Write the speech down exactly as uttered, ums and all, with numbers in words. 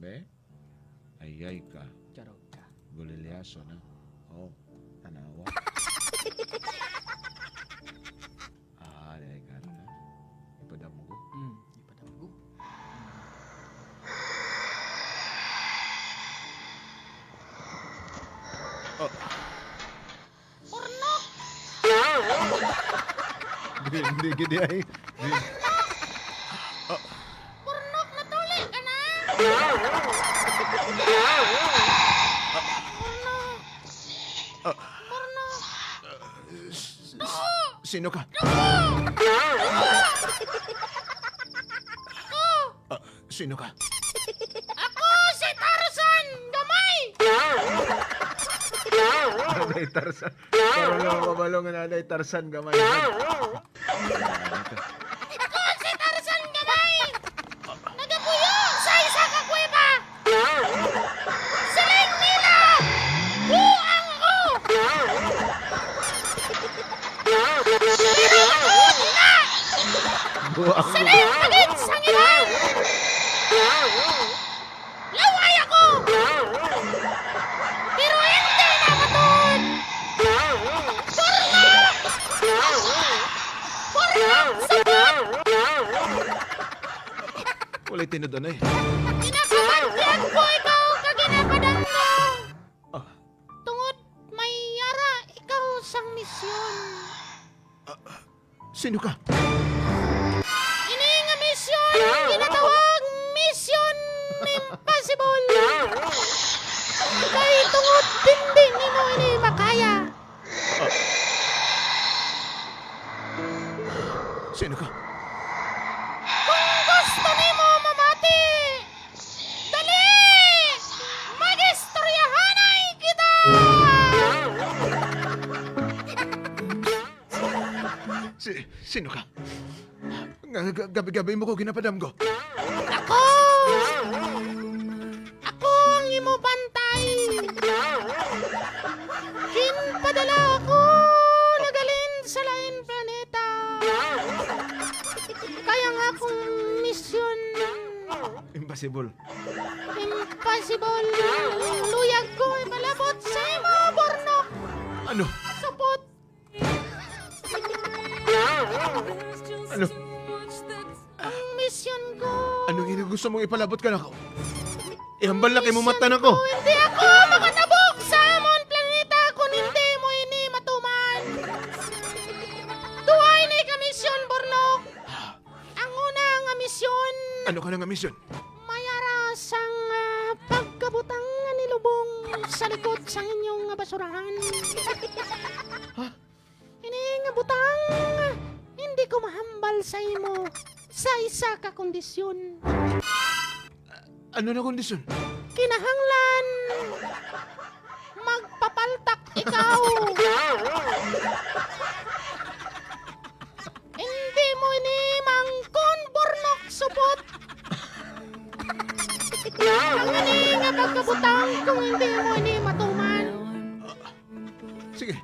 Eh? Ayay ka. Charot ka. Bulilyaso na. Oh, tanawa. Ah, di ay ka na. Ipadamgo. Hmm, ipadamgo. Oh. Purnok! Hindi, hindi, hindi ay. Purnok! Purnok, natuli ka na! Purnok! Ah. Purnok! Ah. S-, s-, sino ka? Ako! Ah, sino ka? Ako si Tarzan Gamay! Nanay Tarzan. Pero lang mabalo nga Nanay Tarzan Gamay. Ako si Tarzan Gamay! Nagapuyo sa isa ka kuweba! Siling nila, buang ko! Pero ako na! Buang ko. Siling ka gid sang iban! Laway ako! Pero hindi na matuod! Purno! Purno! Sabot! Walay tinud-anay. Ginapabantian ko ikaw kag ginapadanggo. Ah. Tungod may yara ikaw sang misyon. Ah, sino ka? Ini nga misyon ginatawag Mission Impossible. Kay tungod dindi nimo ini makaya. Ah. Sino ka? Kung gusto nimo mamati, dali! Magistoryahanay kita! Si-, sino ka? Nga, nga, gabi-gabi mo ko ginapadamgo. Ako! Ako ang imo bantay! Ginpadala ako nagalin sa lain planeta! Kaya nga akong misyon. Impossible. Impossible! Luyag ko ipalabot sa imo, Bornok! Ano? Supot! Ano? Ang misyon ko. Anong ina gusto mong ipalabot ka nako? Ihambal na kay mo mata na ko. Hindi ako makatabog sa amon planeta kung hindi mo ini matuman. Duha ini ka misyon, Bornok. Ang una nga misyon. Ano ka na nga misyon? Mayara sang, ah, pagkabutang nga nilubong sa likod sang inyong nga basurahan. Ha? Ini nga butang, hindi ko mahambal sa imo sa isa ka kondisyon. Ano na kondisyon? Kinahanglan magpapaltak ikaw. Hindi mo ini mangkon, Bornok Supot. Ang ini nga pagkabutang kung hindi mo ini matuman. Sige,